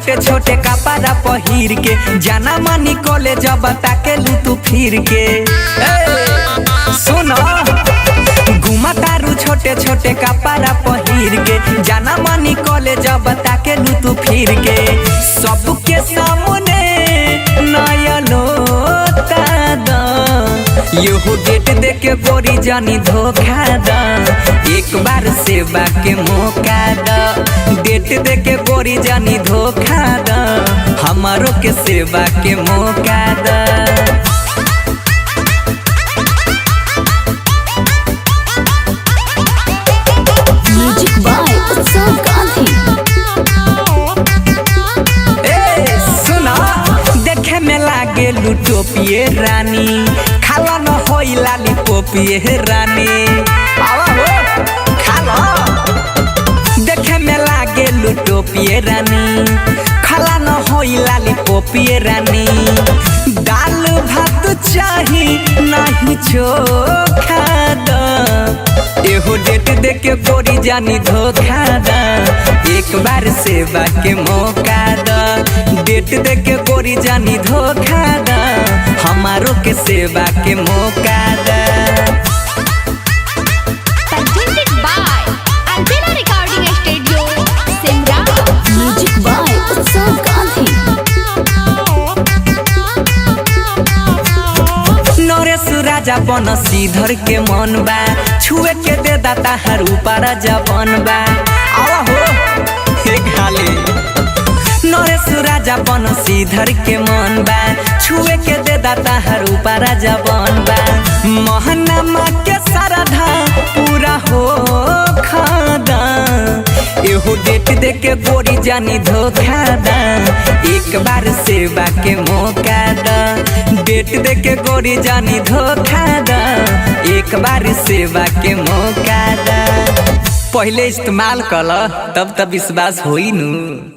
छोटे छोटे कपड़ा पहिर के, जाना मानी कॉलेज बता के लू तू फिर के। ए, सुनो, घुमा तारू छोटे छोटे कपड़ा पहिर के, जाना मानी कॉलेज बता के लू तू फिर के। सबके सामने नया लोता दा, यहू डेट दे के गोरी जानी धोखा दा, एक बार सेवा के मौका दा। डेट दे के गोरी जानी धोखा दा, हमारो के सेवा के मौका दा। म्यूजिक बाय उत्सव गांधी। ए सुना, देखे में लागे लुटोपिए रानी, खाला न होई लाली पोपिए रानी। आवा हो खाला, देखे में लागे लुटोपिए रानी, खाला न होई लाली पोपिए रानी। दाल भात चाही नहीं चोखा दा, एहो डेट दे के गोरी जानी धोखा दा, एक बार सेवा के मौका दा। डेट दे के गोरी जानी धोखा दा, हमारो के सेवा के मौका दा। Presented by Albina Recording Studio, Simra. Music by Utsav Gandhi. Naresh राजा बन सीधर के मन बा, छुए के दे दाता हर ऊपर जबन बा। आवा हो हे खाली, नरेश राजा बन सीधर के मन बा, छुए के दे दाता हर ऊपर जबन बा। मोहनमा के सरधा पूरा हो खादा, एहो डेट दे के गोरी जानी धोखा दा, एक बार सेवा के मौका दा। डेट दे के गोरी जानी धोखा दा, एक बार सेवा के मौका दा। पहले इस्तेमाल कल तब तब विश्वास होई नू।